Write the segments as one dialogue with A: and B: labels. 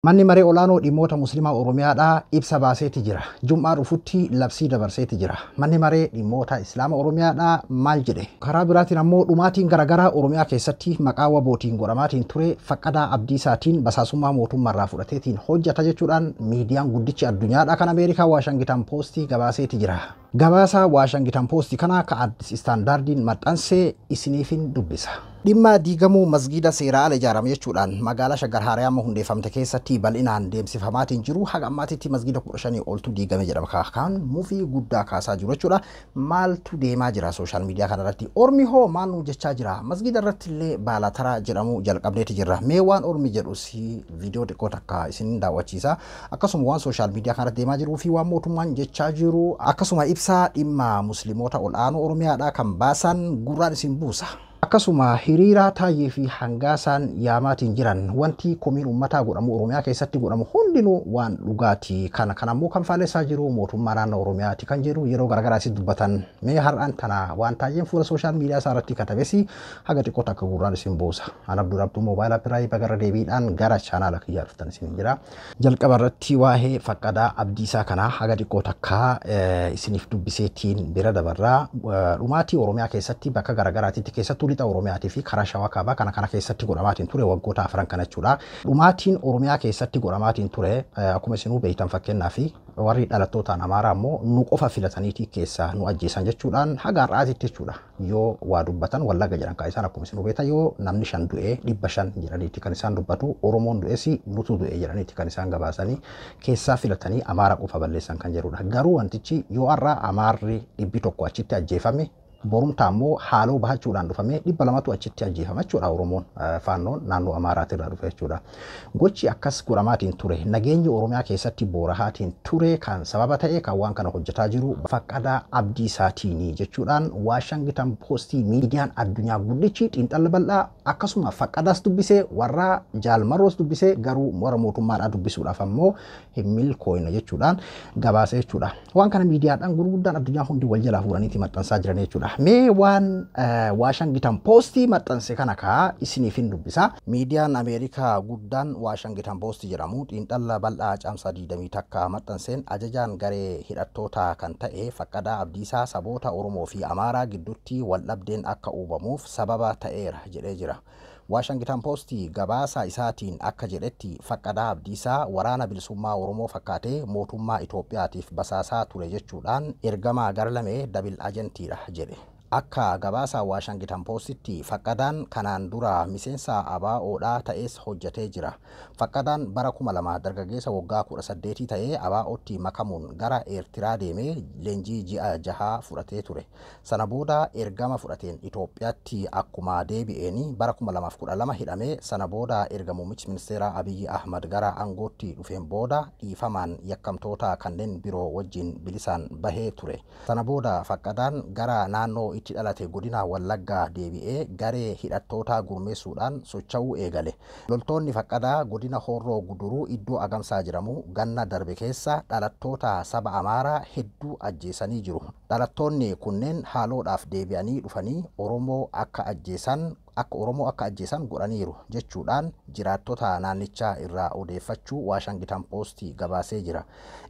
A: Manni maree olaanoo dhimmoota Musliimaa Oromiyaadhaa ibsa baaseeti jira. Jum'aa dhufutti labsii dabarseeti jira. Manni maree dhimmoota Islaama Oromiyaadhaa maal jedhe? Karaa biraatiin ammoo dhumaatiin garaagaraa Oromiyaa keessatti maqaa WBOtiin godhamaatiin ture Faqqadaa Abdiisaatiin basaasummaa mootummaarraa fudhateetiin hojjeta jechuudhaan miidiyaan guddichi addunyaadhaa kan Ameerikaa Waashangitan Poostii gabaaseeti jira. Gabaasa Waashangitan Poostii kana ka Addis Istaandaardiin maxxansee isiniifin dubbisa. Dhimma diigamuu masgiida seeraa ala ijaarame jechuudhaan magaalaa Shaggar Haariyaa amma hundeeffamte keessatti bal'inaan deemsifamaatiin jiru haga ammaatitti masgiida 15 oltu diigame jedhama. Kan mufii guddaa kaasaa jiru jechuudha. Maaltu deemaa jira sooshaal miidiyaa kanarratti? Ormi hoo maal nu jechaa jira? Masgiida irratti illee baala taraa jedhamu jalqabneeti jirra. Mee waan ormi jedhus viidiyoo xiqqoo takka isin daawwachiisa. Akkasuma waan sooshaal miidiyaa kanarratti deemaa jiruu fi waan mootummaan jechaa jiru akkasuma ibsaa dhimma musliimoota ol'aanoo Oromiyaadhaa kan baasan gurraan isin buusa. Akkasuma hiriira Taayyee fi Hangaasaan yaamaatiin jiran wanti komiin uummataa godhamu Oromiyaa keessatti godhamu hundinuu waan dhugaati. Kana kan ammoo kan faallessaa jiru mootummaa naannoo Oromiyaati kan jedhu yeroo garaagaraas dubbatan. Mee har'aan tana waan Taayyeen fuula sooshaal miidiyaa isaa irratti katabes haga xiqqoo takka gurraan isin buusa. An Abdul Abduu Moobaayil Appiraayii bagarra deebiidhaan gara chaanaala kiyyaa dhuftan isin jira. Jalqaba irratti waa'ee Faqqadaa Abdiisaa kanaa haga xiqqoo takka isiniif dubbiseetiin bira dabarraa. Dhumaatii Oromiyaa keessatti bakka garaagaraatitti keessattuu lixa Oromiyaatii fi karaa Shawaa Kaabaa kana kana keessatti godhamaatiin ture waggoota afran kana jechuudha. Dhumaatiin Oromiyaa keessatti godhamaatiin ture akkuma isinuu beektan fakkeenyaa fi warri dhalattootaan Amaaraa ammoo nu qofa filataniitii keessaa nu ajjeesan jechuudhaan haga har'aatitti jechuudha. Yoo waa dubbatan Wallagga jedhan kan isaan akkuma isinuu beektan yoo namni 5 du'ee 500 jedhaniitti kan isaan dubbatu Oromoon du'es nutu du'e jedhaniitti kan isaan gabaasanii keessaa filatanii Amaara qofa balleessan kan jedhudha. Garuu wantichi yoo har'a Amaarri 100 achitti ajjeefame borumtaa ammoo haaloo bahachuudhaan dhufamee 200 achitti ajjeefama jechuudha. Oromoon faannoon naannoo Amaaraatirraa dhufe jechuudha. Gochi akkas godhamaatiin ture nageenyi Oromiyaa keessatti boorahaatiin ture kan sababa ta'e kan waan kana hojjetaa jiru Faqqadaa Abdiisaatiini jechuudhaan Waashangitan Poostii miidiyaan addunyaa guddichi xiinxala bal'aa akkasuma Faqqadaas dubbisee warra Jaalmarroos dubbisee garuu warra mootummaadhaa dubbisuudhaaf ammoo hin milkooyne jechuudhaan gabaase jechuudha. Waan kana miidiyaadhaan gurguddaan addunyaa hundi wal jalaa fuudhaniiti maxxansaa jiran jechuudha. Mee waan Waashangitan Poostii maxxanse kana kaa isiniifin dubbisa. Miidiyaan Ameerikaa guddaan Waashangitan Poostii jedhamu xiinxala bal'aa caamsaa 21 maxxanseen ajajaan garee hidhattoota kan ta'e Faqqadaa Abdiisaa saboota Oromoo fi Amaaraa gidduutti wal dhabdeen akka uumamuuf sababa ta'eera jedhee jira. Waashangitan Poostii gabaasa isaatiin akka jedhetti Faqqadaa Abdiisaa waraana bilisummaa Oromoo fakkaatee mootummaa Itoophiyaatiif basaasaa ture jechuudhaan ergamaa gara lamee dabil ajentiidha jedhe. Akka gabaasa Waashangitan Poostitti Faqqadaan kanaan dura miseensa ABO'dhaa ta'es hojjetee jira. Faqqadaan bara 2000 dargaggeessa waggaa 18 ta'ee ABO'tti makamuun gara Eertiraa deemee leenjii ji'a 6 fudhatee ture. Sana booda ergama fudhateen Itoophiyaatti akkuma deebi'een bara 2012 hidhamee sana booda erga muummichi ministeeraa Abiyyi Ahmad gara aangootti dhufeen booda dhiifamaan yakkamtoota kanneen biroo wajjin bilisaan bahee ture. Sana booda Faqqadaan gara naannoo itti dhalate godina Wallaggaa deebi'ee garee hidhattoota gurmeessuudhaan socho'uu eegale. Loltoonni Faqqadaa godina Horroo Guduruu iddoo Agamsaa jedhamu ganna darbe keessa dhalattoota saba Amaaraa hedduu ajjeesanii jiru. Dhalattoonni kunneen haaloodhaaf deebi'anii dhufanii Oromoo akka ajjeesan akka Oromoo akka ajjeesan godhaniiru jechuudhaan jiraattota naannichaa irraa odeeffachuu Waashangitan Poostii gabaasee jira.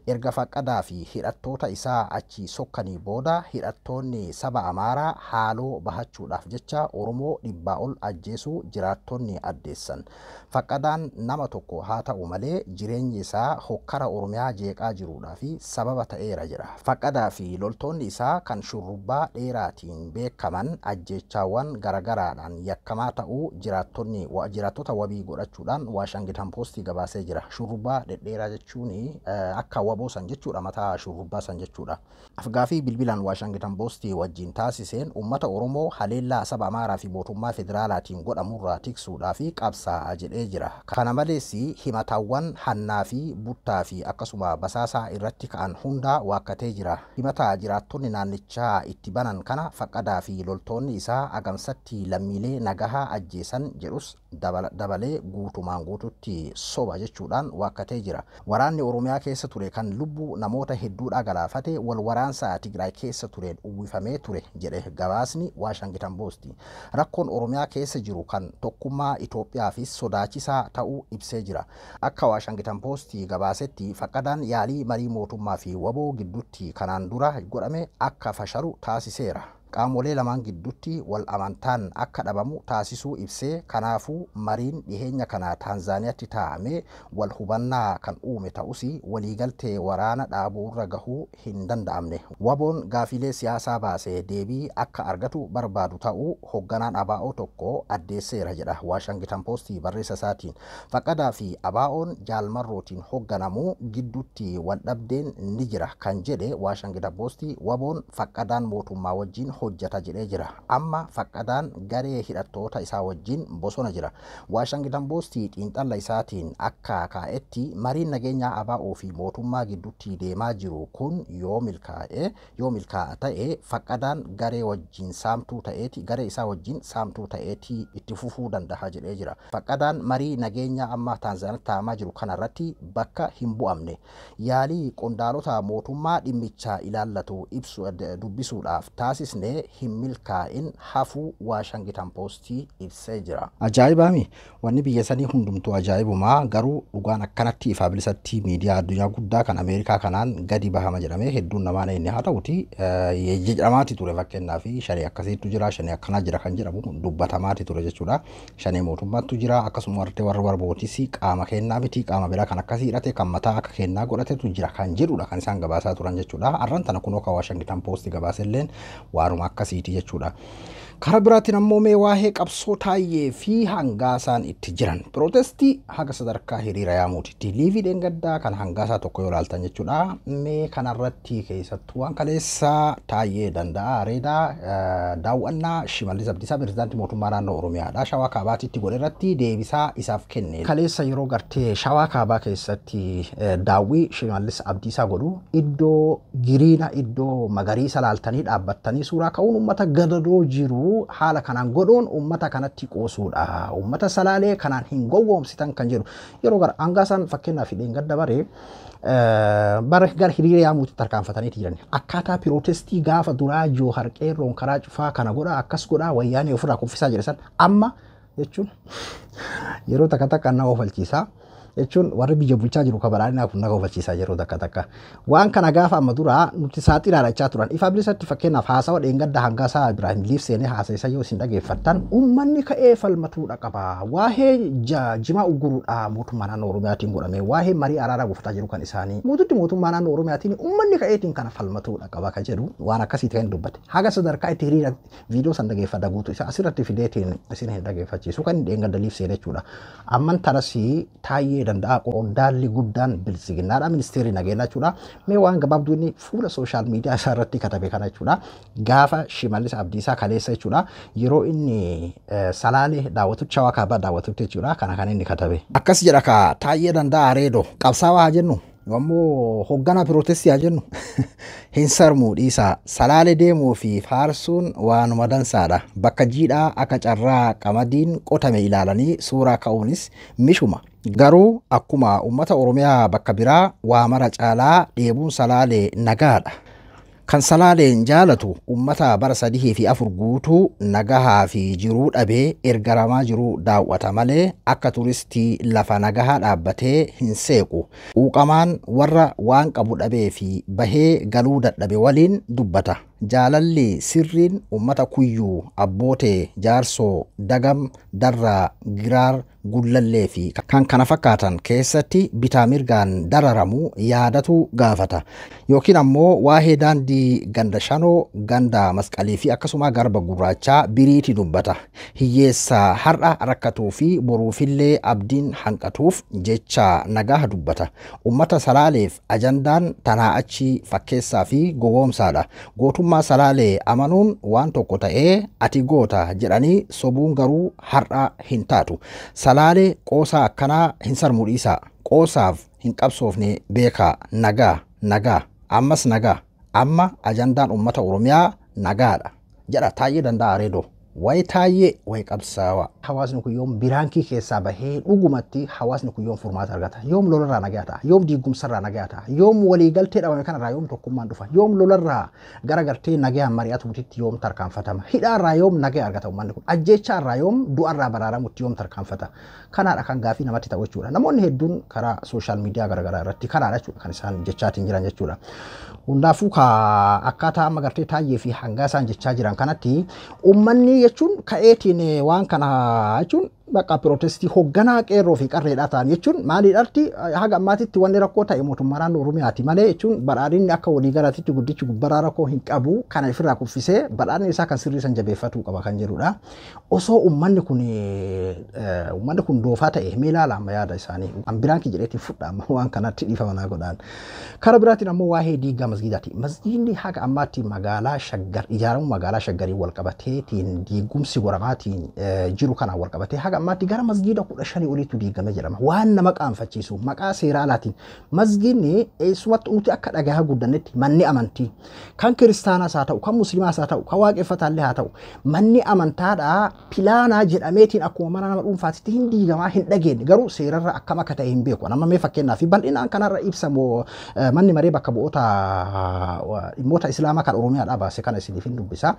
A: Erga Faqqadaa fi hidhattoota isaa achi sokkanii booda hidhattoonni saba Amaaraa haaloo bahachuudhaaf jecha Oromoo 100 ol ajjeesuu jiraattonni addeessan. Faqqadaan nama tokko haa ta'u malee jireenyi isaa hokkara Oromiyaa jeeqaa jiruudhaa fi sababa ta'eera jedha. Faqqadaa fi loltoonni isaa kan shurrubbaa dheeraatiin beekaman ajjeechaawwan garagaraadhaan yakkamaa ta'uu jiraattota wabii godhachuudhaan Waashangitan Poostii gabaasee jira. Shurrubbaa dhedheeraa jechuun akka waboo san jechuudha, mataa shurrubbaa san jechuudha. Afgaafii bilbilaan Waashangitan Poostii wajjin taasiseen uummata Oromoo haleellaa saba Amaaraa fi mootummaa federaalaatiin godhamurraa tiksuudhaa fi qabsaa'a jedhee jira. Kana malees himataawwan hannaa fi buttaa fi akkasuma basaasaa irratti ka'an hunda waakkatee jira. Himata jiraattonni naannichaa itti banan kana Faqqadaa fi loltoonni isaa Agamsatti lammiilee nagahaa ajjeesan jedhus dabalee guutumaan guututti soba jechuudhaan waakkatee jira. Waraanni Oromiyaa keessa ture kan lubbuu namoota hedduudhaa galaafate wal waraansa Tigraay keessa tureen uwwifamee ture jedhe gabaasni Waashingtan Post. Rakkoon Oromiyaa keessa jiru kan tokkummaa Itoophiyaafis sodaachisaa ta'uu ibsee jira. Akka Waashingtan Post gabaasetti Faqqadaan yaalii marii mootummaa fi waboo gidduutti kanaan dura godhame akka fashalu taasiseera. Qaamolee lamaan gidduutti wal amantaan akka dhabamu taasisuu ibsee, kanaafuu mariin dhiheenya kana Taanzaaniyaatti taa'ame wal hubannaa kan uume ta'us waliigaltee waraana dhaabuurra gahuu hin danda'amne. Waboon gaafilee siyaasaa baasee deebii akka argatu barbaadu ta'uu hoogganaan ABO tokko addeesseera jedha Waashingtan Post barreessa isaatiin. Faqqadaa fi ABO'n Jaalmarrootiin hoogganamu gidduutti wal dhabdeen ni jira kan jedhe Waashingtan Post, waboon Faqqadaan mootummaa wajjin hojjeta jedhee jira. Amma Faqqadaan garee hidhattoota isaa wajjin bosona jira. Waashingtan Post xiinxala isaatiin akka kaa'etti mariin nageenyaa ABO fi mootummaa gidduutti deemaa jiru kun yoo milkaa'a ta'e Faqqadaan garee wajjin saamtuu ta'eeti garee isaa wajjin saamtuu ta'eeti itti fufuu danda'a jedhee jira. Faqqadaan marii nageenyaa amma Taanzaaniyaatti taa'amaa jiru kanarratti bakka hin bu'amne. Yaalii qondaalota mootummaa dhimmicha ilaallatu ibsu dubbisuudhaaf taasisne hin milkaa'in hafuu Waashingtan Post ibsee jira. Ajaa'ibaami! Wanni biyya sanii hundumtuu ajaa'ibumaa, garuu dhugaan akkanatti ifaa bilisatti miidiyaa addunyaa guddaa kan Ameerikaa kanaan gadi bahama jedhamee hedduun namaa inni haa ta'uti jedhamaati ture. Fakkeenyaaf shanee akkasiitu jira, shanee akkanaa jira kan jedhamu dubbatamaati ture jechuudha. Shanee mootummaatu jira, akkasuma warra barbootis qaama kennaa miti qaama biraa kan akkasii hidhate kan mataa akka kennaa godhatetu jira kan jedhudha kan isaan gabaasaa turan jechuudha. Har'aan tana kunoo kan Waashingtan Post gabaaselleen waanuma akkasiiti jechuudha. Karaa biraatiin ammoo mee waa'ee qabsoo Taayyee fi Hangaasaan itti jiran pirootestii haga sadarkaa hiriira yaamuutitti liivii dheengaddaa kan Hangaasaa tokko yoo ilaaltan jechuudha. Mee kanarratti keessattuu waan kaleessa Taayyee Danda'a Areedaa daawwannaa Shimallis Abdiisaa pirezidaantii mootummaa naannoo Oromiyaadha. Shawaa Kaabaatitti godhe irratti deebisaa isaaf kenne. Kaleessa yeroo gartee Shawaa Kaabaa keessatti daawwii Shimallis Abdiisaa godhu iddoo giriina iddoo magariisa laaltanii dhaabbattanii suuraa ka'uun uummata gadadoo jiru haala kanaan godhuun uummata kanatti qoosuudha. Uummata Salaalee kanaan hin gowwoomsitan kan jedhu yeroo gara Hangaasaan fakkeenyaaf dheengadda baree bara gara hiriira yaamuutti tarkaanfataniiti jiran. Akkaataa pirootestii gaafa duraa Joohar Qeerroon karaa cufaa kana godha akkas godha wayyaanee ofirraa kuffisaa jedhe san amma jechuun yeroo takka takka nama ofalchiisaa. Jechuun warri biyya bulchaa jiru kabaraadhinaa kun naga hubachiisaa yeroo takka takka. Waan kana gaafa amma duraa nuti saaxilaadha jechaa turan. Ifa bilisatti fakkeenyaaf haasawa dheengadda Hangaasaa Ibraahim Liif seenee haasa'isa yoo isin dhageeffattan uummanni ka'ee falmatuudha qaba. Waa'ee jimaa uguruudha mootummaa naannoo Oromiyaatiin godhame. Waa'ee marii araaraa gufataa jiru kan isaanii. Mootutti mootummaa naannoo Oromiyaatiin uummanni ka'eetiin kana falmatuudha qaba kan jedhu waan akkasii ta'een dubbate. Haga sadarkaa itti hiriira viidiyoo san dhageeffadha guutuu isa asirratti fideetiin isin hin dhageeffachiisu kan dheengadda Liif seenee jechuudha. Amman tarasii Taayyee Danda'a qondaalli guddaan bilisiginnaadha ministeerri nageenyaa jechuudha. Mee waan gabaabduu inni fuula sooshaal miidiyaa isaa irratti katabe kana jechuudha. Gaafa Shimallis Abdiisaa kaleessa jechuudha. Yeroo inni Salaalee daawwatutti Shawaa Kaabaa daawwatutti jechuudha. Kana kan inni katabe. Akkas jedha ka Taayyee Danda'a Areedoo qabsaawaa haa jennu. Ammoo hoogganaa pirootestii haa jennu. Hin sarmuu dhiisaa. Salaalee deemuu fi faarsuun waanuma dansaadha. Bakka jiidhaa akka carraa qamadiin qotame ilaalanii suuraa ka'uunis mishuma. Garuu akkuma uummata Oromiyaa bakka biraa waa mara caalaa dheebuun Salaalee nagaadha. Kan Salaaleen jaalatu uummata bara 3 fi 4 guutuu nagahaa fi jiruu dhabee ergaramaa jiruu daawwata malee akka turistii lafa nagahaa dhaabbatee hin seequ. Quuqamaan warra waan qabu dhabee fi bahee galuu dadhabe waliin dubbata. Jaalalli sirriin uummata Kuyyuu, Abbootee, Jaarsoo, Dagam, Darraa, Giraar, Gullallee fi kan kana fakkaatan keessatti bitaa mirgaan dararamu yaadatu gaafata. Yookiin ammoo waa'ee daandii ganda Shanoo, ganda Masqalii fi akkasuma Garba Gurraachaa biriiti dubbata. Hiyyeessa har'a rakkatuu fi boruufillee abdiin hanqatuuf jecha nagaa dubbata. Uummata Salaaleef ajandaan tanaa achi fakkeessaa fi gowwoomsaadha. Gootummaa Salaalee amanuun waan tokko ta'ee ati goota jedhanii sobuun garuu har'a hin taatu. Salaalee qoosaa akkanaa hin sarmuu dhiisaa. Qoosaaf hin qabsoofne beekaa. Nagaa, nagaa, ammas nagaa. Amma ajandaan uummata Oromiyaa nagaadha jedha Taayyee Danda'a Areedoo. Wayi Taayyee, wayi qabsaawaa. Hawaasni kun yoom biraankii keessaa bahee dhugumatti hawaasni kun yoom furmaata argata? Yoom lolarraa nagaa ta'a? Yoom diigumsarraa nagaa ta'a? Yoom waliigaltee dhabame kanarraa yoom tokkummaan dhufa? Yoom lolarraa gara gartee nagaan mari'atuutitti yoom tarkaanfatama? Hidhaarraa yoom nagaa argata uummanni kun? Ajjeechaarraa yoom du'arraa baraaramutti yoom tarkaanfata? Kanaadha kan gaafii namatti ta'u jechuudha. Namoonni hedduun karaa social media garaagaraa irratti kanaadha jechuudha kan isaan jechaatiin jiran jechuudha. Hundaafuu akkaataa amma gartee Taayyee fi hangaa isaan jechaa jiran kanatti uummanni jechuun ka'eetiin waan kana jechuun bakka protestii hoogganaa qeerroo fi qarreedhaa ta'an jechuun maaliidhaatti haga ammaatitti wanni rakkoo ta'e mootummaa naannoo Oromiyaati malee jechuun badhaadhinni akka waliigalaatitti guddichi gubbaraa rakkoo hin qabu kana ofirraa kuffisee badhaadhinni isaa kan sirrii san jabeeffatuu qaba kan jedhudha. Osoo uummanni kun doofaa ta'e mee ilaala amma yaada isaanii an biraankii jedheetiin fudha amma waan kanatti dhiifama naa godhaan. Karaa biraatiin ammoo waa'ee diigaa masgiidaati. Masgiidni haga ammaatti magaalaa Shaggar ijaaramuu magaalaa Shaggarii wal qabateetiin diigumsi goramaatiin jiru kanaan wal qabatee haga ammaatti gara masgiida 15 oliitu diigame jedhama. Waan nama qaanfachiisu maqaa seera alaatiin masgiidni eessumatti nuti akka dhagaa guddannetti manni amantii kan kiristaanaas haa ta'u, kan musliimaas haa ta'u, kan waaqeffataallee haa ta'u, manni amantaadhaa pilaanaa jedhameetiin akkuma mana nama dhuunfaatitti hin diigamaa hin dhageenye, garuu seerarra akkam akka ta'e hin beeku. Nama mee fakkeenyaaf bal'inaan kanarra ibsamu manni maree bakka bu'oota dhimmoota islaamaa kan Oromiyaadhaa baase kana isiniif hin dubbisa.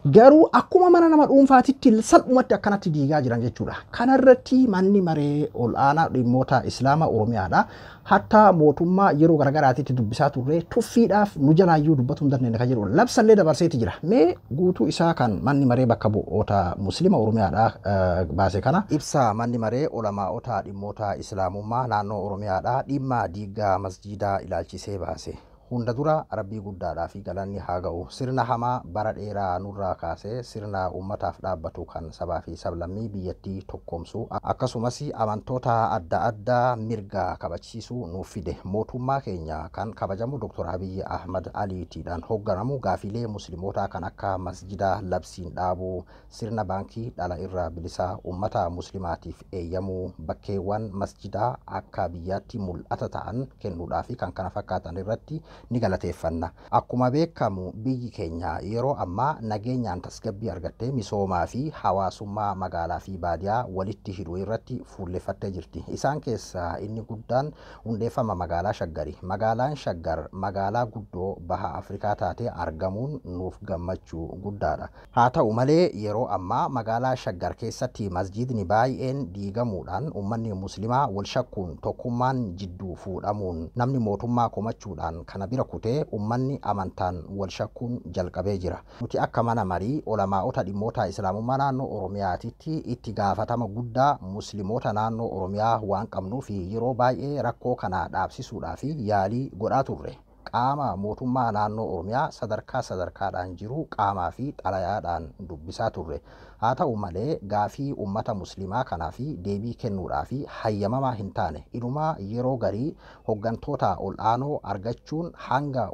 A: Garuu akkuma mana nama dhuunfaatitti salphumatti akkanatti diigaa jiran jechuudha. Kanarratti manni maree ol'aanaa dhimmoota islaamaa Oromiyaadha. Hatta mootummaa yeroo garagaraatitti dubbisaa turre tuffiidhaaf nu jalaayyuu dubbatuu hin dandeenye kan jedhu labsallee dabarseeti jira. Mee guutuu isaa kan manni maree bakka bu'oota muslima Oromiyaadhaa baase kana ibsa manni maree olamaa'ota dhimmoota islaamummaa naannoo Oromiyaadhaa dhimma diigaa masjiidaa ilaalchisee baase. Hunda dura rabbii guddaadhaa fi galanni haa ga'u. Sirna hamaa bara dheeraa nurraa kaasee sirna uummataaf dhaabbatu kan sabaa fi sablammii biyyattii tokkoomsu akkasumas amantoota adda addaa mirga kabachiisuu nuuf fide. Mootummaa keenya kan kabajamu Dr. Abiyyi Ahmad Aliitiidhaan hoogganamu gaafilee muslimootaa kan akka masjida labsiin dhaabuu, sirna baankii dhala irraa bilisaa uummata muslimaatiif eeyyamuu, bakkeewwan masjidaa akka biyyaatti mul'ata ta'an kennuudhaa fi kan kana fakkaatan irratti ni galateeffanna. Akkuma beekamu biyyi keenya yeroo ammaa nageenyaan tasgabbii argattee misoomaa fi hawaasummaa magaalaa fi baadiyaa walitti hidhuu irratti fuulleffattee jirti. Isaan keessaa inni guddaan hundeeffama magaalaa Shaggari. Magaalaan Shaggar magaalaa guddoo baha Afrikaa taatee argamuun nuuf gammachuu guddaadha. Haa ta'u malee yeroo ammaa magaalaa Shaggar keessatti masjidni baay'een diigamuudhaan uummanni muslimaa wal shakkuun tokkummaan jidduu fuudhamuun namni mootummaa komachuudhaan kana bira kutee uummanni amantaan wal shakkuun jalqabee jira. Nuti akka mana marii olamaa'ota dhimmoota islaamummaa naannoo Oromiyaatitti itti gaafatama guddaa musliimoota naannoo Oromiyaa waan qabnuuf yeroo baay'ee rakkoo kana dhaabsisuudhaaf yaalii godhaa turre. Qaama mootummaa naannoo Oromiyaa sadarkaa sadarkaadhaan jiru qaamaa fi xalayaadhaan dubbisaa turre. Haa ta'u malee gaafii uummata musliimaa kanaaf deebii kennuudhaaf hayyamamaa hin taane. Inumaa yeroo garii hooggantoota ol'aanoo argachuun hanga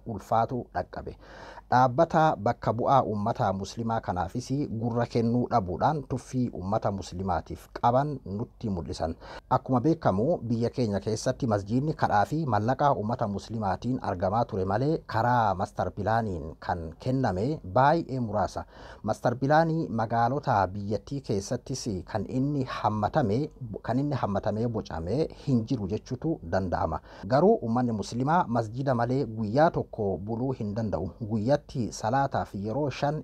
A: ulfaatu dhaqqabe. Dhaabbata bakka bu'aa uummata musliimaa kanaafis gurra kennuu dhabuudhaan tuffii uummata musliimaatiif qaban nutti mul'isan. Akkuma beekamu biyya keenya keessatti masjiidni kadhaa fi mallaqa uummata musliimaatiin argamaa ture malee karaa master planiin kan kenname baay'ee muraasa. Master planii magaalota biyyattii keessattis kan inni hammatamee bocamee hin jiru jechuutu danda'ama. Garuu uummanni musliimaa masjida malee guyyaa tokko buluu hin danda'u. Guyyaatti salaataaf yeroo 5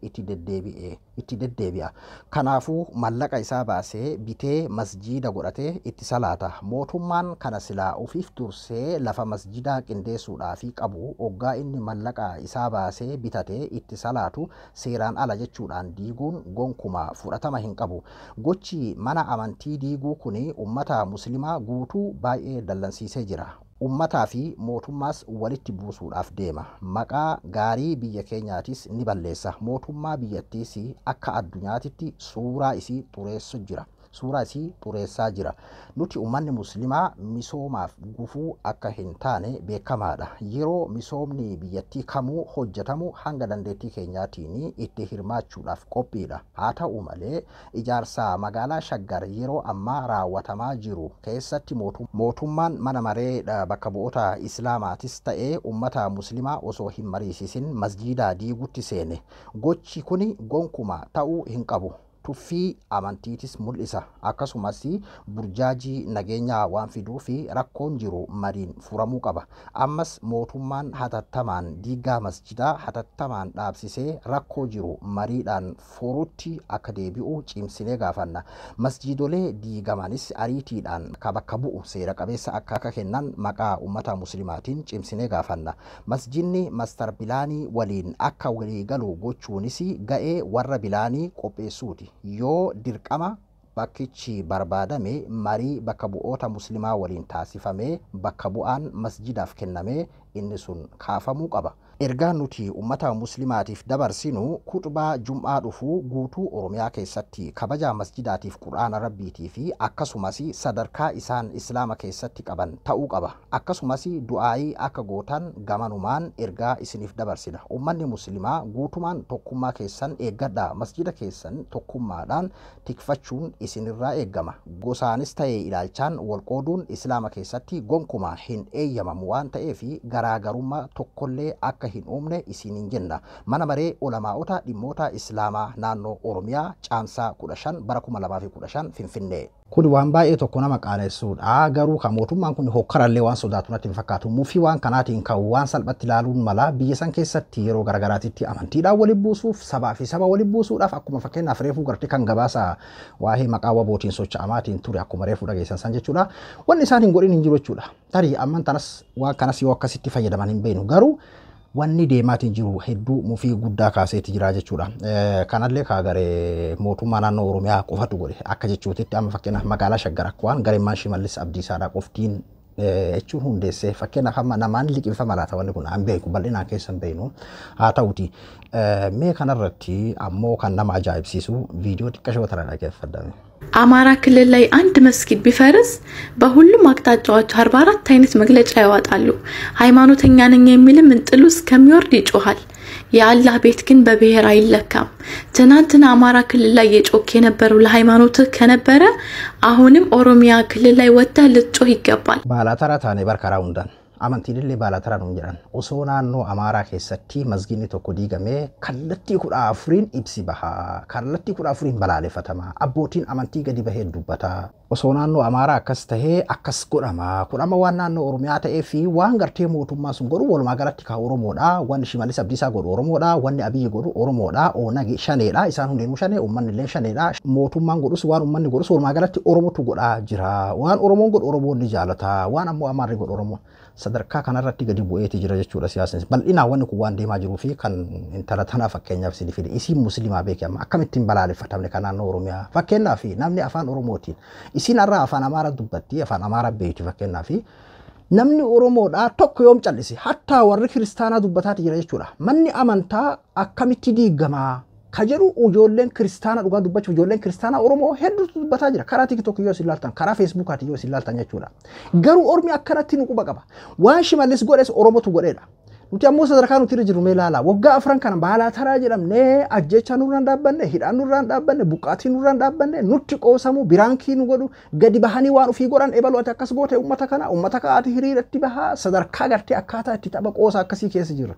A: itti deddeebi'a. Kanaafuu mallaqa isaa baasee bitee masjida godhatee itti salaata. Mootummaan kana silaa ofiif dursee lafa masjidaa qindeessuudhaaf qabu oggaa inni mallaqa isaa baasee bitatee itti salaatu seeraan ala jechuudhaan diiguun gonkumaa fudhatama hin qabu. Gochi mana amantii diiguu kun uummata musliimaa guutuu baay'ee dallansiisee jira. Uummataa fi mootummaas walitti buusuudhaaf deema. Maqaa gaarii biyya keenyaatis ni balleessa. Mootummaa biyyattiis akka addunyaatitti suuraa isii xureessu jira. Suuraa isii xureessaa jira. Nuti uummanni muslimaa misoomaaf gufuu akka hin taane beekamaadha. Yeroo misoomni biyyattii kamuu hojjetamu hanga dandeettii keenyaatiin itti hirmaachuudhaaf qophiidha. Haa ta'u malee ijaarsa magaalaa Shaggar yeroo ammaa raawwatamaa jiru keessatti mootummaan mana maree bakka bu'oota Islaamaatis ta'ee uummata muslimaa osoo hin mariisisin masjiida diigutti seene. Gochi kuni gonkuma ta'uu hin qabu. Tuffii amantiitis mul'isa. Akkasumas burjaajii nageenyaa waan fiduu fi rakkoon jiru mariin furamuu qaba. Ammas mootummaan hatattamaan diigaa masjidaa hatattamaan dhaabsisee rakkoo jiru mariidhaan furutti akka deebi'u cimsinee gaafanna. Masjiidolee diigamanis ariitiidhaan ka bakka bu'u seera qabeessa akka kennan maqaa uummata muslimaatiin cimsinee gaafanna. Masjidni mastar bilaanii waliin akka waliigalu gochuunis ga'ee warra bilaanii qopheessuuti. Yoo dirqama bakkichi barbaadame marii bakka bu'oota muslimaa waliin taasifamee bakka bu'aan masjidaaf kennamee inni sun kaafamuu qaba. Ergaa nuti uummata muslimaatiif dabarsinu kutubaa jum'aa dhufuu guutuu Oromiyaa keessatti kabaja masjidaatiif quraana rabbiitii fi akkasumas sadarkaa isaan islaama keessatti qaban ta'uu qaba. Akkasumas du'aayii akka gootan gamanumaan ergaa isiniif dabarsina. Uummanni muslimaa guutumaan tokkummaa keessan eeggadha. Masjida keessan tokkummaadhaan tikfachuun isinirraa eeggama. Gosaanis ta'e ilaalchaan walqooduun islaama keessatti gonkumaa hin eeyyamamu waan ta'eef garaagarummaa tokkollee akka hin uumne isiniin jenna. Mana maree ulamaa'ota dhimmoota islaamaa naannoo Oromiyaa caamsaa 15 bara 2015 Finfinnee. Kun waan baay'ee tokko nama qaanessuudha. Garuu kan mootummaan kun hokkarallee waan sodaatu natti hin fakkaatu. Mufii waan kanaatiin ka'u waan salphatti ilaaluun mala biyya san keessatti yeroo garagaraatitti amantiidhaan waliin buusuuf sabaa fi saba waliin buusuudhaaf akkuma fakkeenyaaf reefuu gartee kan gabaasa waa'ee maqaa wabootiin socho'amaatiin ture akkuma reefuu dhageessan san jechuudha. Wanni isaan hin godhin hin jiru jechuudha. Tarii amman tanas waan kanas yoo akkasitti fayyadaman hin beeknu garuu wanni deemaatiin jiru hedduu mufii guddaa kaaseeti jira jechuudha. Kanallee kaa garee mootummaa naannoo Oromiyaa qofatu godhe akka jechuutitti amma fakkeenyaaf magaalaa Shaggar akka waan gareen Shimallis Abdiisaadhaa qoftiin jechuun hundeessee fakkeenyaaf amma namaan liqimfama laata wanni kun an beeku bal'inaan keessa hin beeknu haa ta'uti. Mee kanarratti ammoo kan nama ajaa'ibsiisu viidiyoo xiqqashoo tana dhaggeeffadhame.
B: አማራ ክልል ላይ አንድ መስጊድ ቢፈርስ በሁሉም አቅጣጫዎች 44 አይነት መግለጫ ያወጣሉ። ሃይማኖተኛ ነኝ የሚልም እንጥሉ እስከሚወርድ ይጮሃል። የአላህ ቤት ግን በብሔር አይለካም። ትናንትና አማራ ክልል ላይ የጮክ የነበረው ለሃይማኖትህ ከነበረ አሁንም ኦሮሚያ ክልል ላይ ወጥተህ ልትጮህ ይገባል።
A: Baala taane barkaraa hundaan amantiinillee baala taraa nuun jedhan osoo naannoo Amaaraa keessatti masgiidni tokko diigamee kallattii 14 ibsi bahaa kallattii 14 balaaleffatama abbootiin amantii gadi bahee dubbata osoo naannoo Amaaraa akkas tahee akkas godhama kun amma waan naannoo Oromiyaa ta'ee fi waan gartee mootummaa sun godhu walumaa galatti kaa Oromoodha wanni Shimallis Abdiisaa godhu Oromoodha wanni Abiyyi godhu Oromoodha Oonag shaneedha isaan hundinuu shanee uummanni illee shaneedha mootummaan godhus waan uummanni godhus walumaa galatti Oromotu godhaa jira waan Oromoon godhu Oromoon ni jaalata waan ammoo Amaarri godhu Oromoon sadarkaa kanarratti gadi bu'eeti jira jechuudha siyaasni bal'inaan wanni kun waan deemaa jiruu fi kan intala tanaa fakkeenyaaf isin fide isiin musliimaa beeke amma akkamittiin balaaleffatamne kan naannoo Oromiyaa fakkeenyaaf namni afaan Oromootiin isiin har'a afaan Amaaraa dubbatti afaan Amaaraa beekti fakkeenyaaf namni Oromoodhaa tokko yoom callise hattaa warri kiristaanaa dubbataati jira jechuudha manni amantaa akkamitti diigamaa ka jedhu ijoolleen kiristaanaa dhugaa dubbachuuf ijoolleen kiristaanaa Oromoo hedduutu dubbataa jira karaa TikTok yoo isin ilaaltan karaa Facebookaati yoo isin ilaaltan jechuudha garuu ormi akkanatti nu quba qaba waan Shimallis godhes Oromotu godheedha Nuti ammoo sadarkaa nuti irra jirru mee ilaala waggaa 4 kana baalaa taraa jedhamnee ajjechaa nurraan dhaabbanne hidhaan nurraan dhaabbanne buqqaatii nurraan dhaabbanne nutti qoosamu biraankii nu godhu gadi bahanii waan ofii godhan ebalu ati akkas goote uummata kana uummata ka'aati hiriiratti bahaa sadarkaa gartee akkaataa itti tapha qoosa akkasii keessa jirra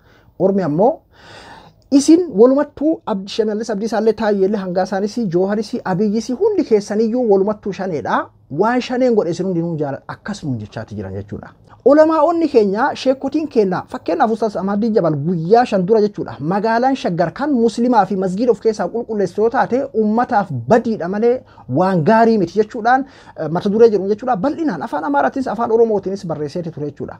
A: ormi ammoo isin walumattuu Shimallis Abdiisaallee Taayyeellee Hangaasaanis Jooharis Abiyyis hundi keessaniyyuu walumattuu shaneedha waan shaneen godhe isin hundinuu jaalladha akkas nuun jechaati jiran jechuudha. Ulamaa'onni keenya sheekotiin keenya fakkeenyaaf Ustaaz Ahmadiin Jabal guyyaa 5 dura jechuudha magaalaan Shaggar kan muslimaa fi masgiida of keessaa qulqulleessu yoo taate uummataaf badiidha malee waan gaarii miti jechuudhaan mata duree jedhu jechuudha bal'inaan afaan Amaaraatiinis afaan Oromootiinis barreesseeti ture jechuudha.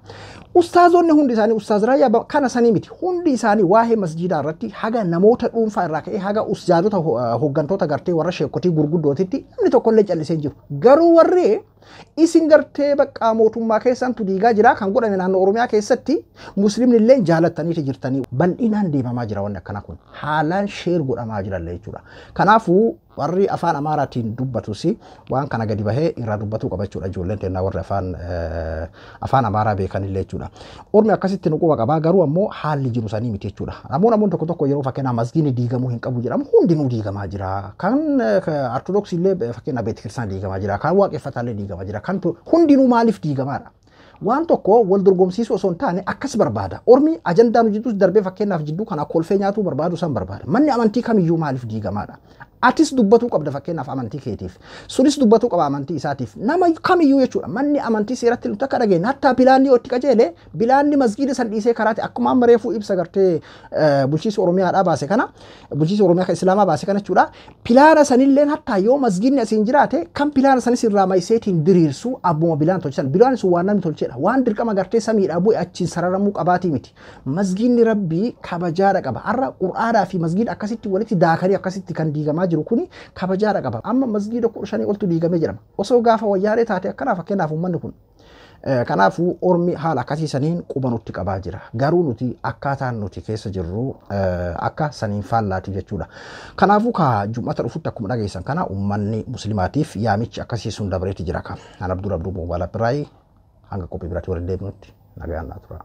A: Ustaazonni hundi isaanii Ustaaz Raayyaa kana sanii miti hundi isaanii waa'ee masgiidaa irratti haga namoota dhuunfaa irraa ka'ee haga ustaazota hooggantoota gartee warra sheekotii gurguddootitti namni tokkollee callisee hin jiru. Garuu warri Isin gartee bakka mootummaa keessantu diigaa jira kan godhame naannoo Oromiyaa keessatti muslimni illee jaalattaniiti jirtanii bal'inaan deemamaa jira wanni akkanaa kun haalaan sheer godhamaa jirallee jechuudha. Kanaafuu warri afaan Amaaraatiin dubbatus waan kana gadi bahee irraa dubbatuu qaba jechuudha ijoolleen teennaa warri afaan Amaaraa beekanillee jechuudha. Ormi akkasitti nu quba qabaa garuu ammoo haalli jiru sanii miti jechuudha. Namoonni tokko tokko yeroo fakkeenyaaf masgiidni diigamuu hin qabu jedhamu hundinuu diigamaa jira. Kan Ortodoksii illee fakkeenyaaf beetikiristaanaa diigamaa jira. Kan waaqeffataallee diigamaa jira. Kan hundinuu maaliif diigamaadha? Waan tokko wal dorgomsiisuu osoo hin taane akkas barbaada. Ormi ajandaa nu jidduus darbee fakkeenyaaf jidduu kana kolfee nyaatuu barbaadu san barbaada. Manni amantii kamiyyuu maaliif diigamaadha? Atis dubbatuu qabda fakkeenyaaf amantii keetiif. Sunis dubbatuu qaba amantii isaatiif. Nama kamiyyuu jechuudha. Manni amantii seeratti nuti akka dhageenye hattaa bilaanni yoo itti qajeele bilaanni masgiida san dhiisee karaati akkuma amma reefuu ibsa gartee bulchiinsa Oromiyaadhaa baase kana bulchiinsa Oromiyaa kan Islaamaa baase kana jechuudha. Pilaana sanilleen hattaa yoo masgiidni asiin jiraate kan pilaana sanis irraa mayiseetiin diriirsu abbuma bilaan tolchisan. Bilaan sun waan namni tolchedha. Waan dirqama gartee samiidhaa bu'e achiin sararamuu qabaatii miti. Masgiidni rabbii kabajaadha qaba. Har'a qur'aadhaa fi masgiida akkasitti walitti daakanii akkasitti kan diigamaa jiru kuni kabajaadha qaba. Amma masgiida 15 oltu diigamee jedhama. Osoo gaafa wayyaalee taate akkanaa fakkeenyaaf uummanni kun. Kanaafuu ormi haala akkasii saniin quba nutti qabaa jira. Garuu nuti akkaataan nuti keessa jirru akka saniin faallaati jechuudha. Kanaafuu ka jum'ata dhufutti akkuma dhageessan kana uummanni muslimaatiif yaamichi akkasii sun dabreeti jira ka. An Abdul Abduu Moobaala Biraayi hanga qophii biraatti waliin deebinutti nagaan naa tura.